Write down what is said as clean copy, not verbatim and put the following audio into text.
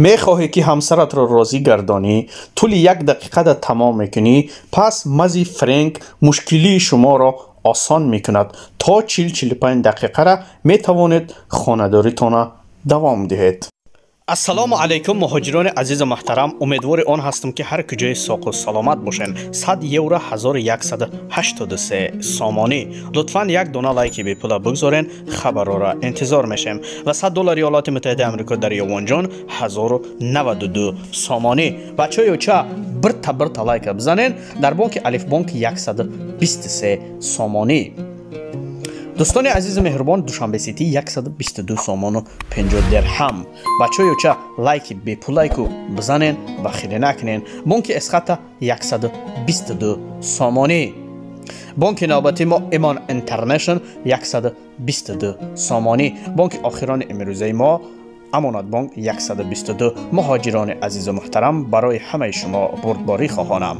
Мехоҳӣ, ки ҳамсаратро розӣ гардонӣ, тӯли як дақиқада тамом мекунӣ, пас мази Френк мушкилии шуморо осон мекунад. То 40-45 дақиқара метавонед хонадоритона давом диҳед. Ассалому алайкум, муҳоҷирони азизу муҳтарам. Умедвори он ҳастам, ки ҳар куҷои соқу саломат бошен. 100 евро 1183 сомонӣ. Лутфан як дона лайки бепула бигзорен, хабарора интизор мешем. Ва 100 доллари Иёлоти Муттаҳидаи Амрико дар Ёвонҷон 1092 сомонӣ. Бачаҳо, ёча, бирта бирта лайка бизанен. Дар бонки Алифбонк 123 сомонӣ. Дӯстони азизу меҳрубон, Душанбе Сити 122 сомону 50 дирҳам. Бачаҳо, ёча, лайки бепулайку бизанен ва хеле накунен. Бонки Эсхата 122 сомонӣ. Бонки навбати мо Имон Интернешнл 122 сомонӣ. Бонки охирони имрӯзаи мо Амонатбонк 122. Муҳоҷирони азизу муҳтарам, барои ҳамаи шумо бурдборӣ хоҳонам.